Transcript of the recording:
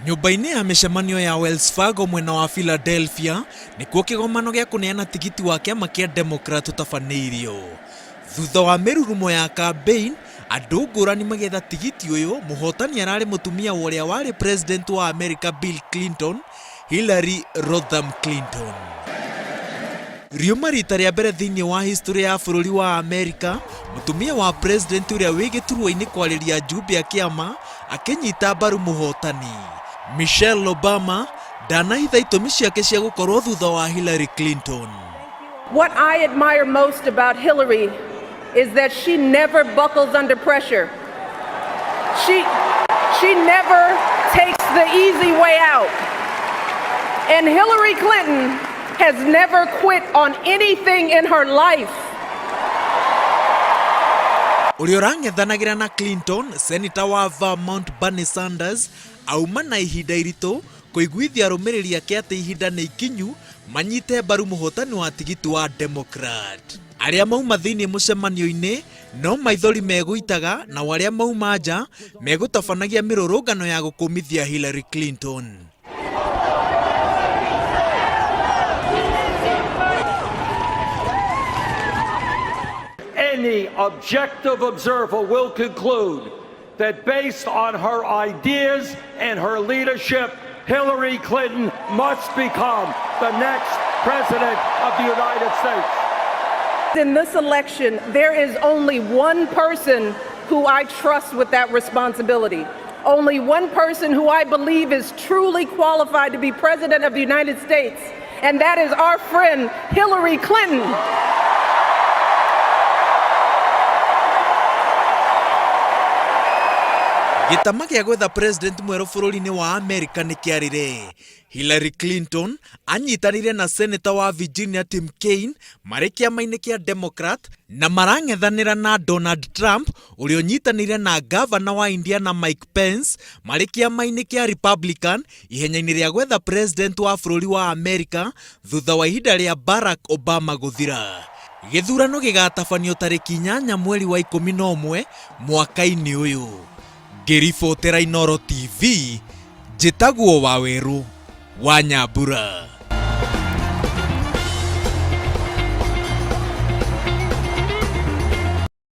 Nyũmba-inĩ ya mĩcemanio ya Wells Fargo mwena wa Philadelphia nĩkuo kĩgomano gĩa kũneana tigiti wa kĩama kĩa Democrat ũtabanĩirio. Thutha wa mĩrurumo ya campaign, andũ ngũrani magĩetha tigiti ũyũ, mũhotani ararĩ mũtumia wa ũrĩa warĩ president wa America Bill Clinton, Hillary Rodham Clinton. Riuma rita rĩa mbere thĩinĩ wa history ya bũrũri wa Amerika, mũtumia wa president ũrĩa wĩ gĩturwa-inĩ kwarĩria njumbe a kĩama akĩnyita mbaru mũhotani. Michelle Obama ndanahitha itũmi ciake cia gũkorwo thutha wa Hillary Clinton. What I admire most about Hillary is that she never buckles under pressure. She never takes the easy way out. And Hillary Clinton has never quit on anything in her life. Ũrĩa ũrang'ethanagĩra na Clinton, Seneta wa Vermont Bernie Sanders, auma na ihinda iritũ kũiguithia arũmĩrĩri ake atĩ ihinda nĩ ikinyu manyite mbaru mũhotani wa tigiti wa Democrat. Arĩa mauma thĩinĩ mũcemanio-inĩ no maithori megũitaga, nao arĩa mauma nja megũtabanagia mĩrũrũngano ya gũkũmithia Hillary Clinton. Any objective observer will conclude that based on her ideas and her leadership, Hillary Clinton must become the next president of the United States. In this election, there is only one person who I trust with that responsibility. Only one person who I believe is truly qualified to be president of the United States, and that is our friend Hillary Clinton. Gĩtama gĩa gwetha president mwerũ bũrũri-inĩ wa Amerika nĩ kĩarĩre. Hillary Clinton anyitanĩire na Senator wa Virginia Tim Kaine marĩ kĩama-inĩ kĩa Democrat na marang'ethanĩra na Donald Trump ũrĩa ũnyitanĩire na ngavana wa Indiana Mike Pence marĩ kĩama-inĩ kĩa Republican ihenya-inĩ rĩa gwetha president wa bũrũri wa Amerika thutha wa ihinda rĩa Barack Obama gũthira. Gĩthurano gĩgatabanio tarĩki 8 mweri wa 11 mwaka-inĩ ũyũ. Ngĩribotera Inooro TV, njĩtagwo Wawerũ wa Nyambura.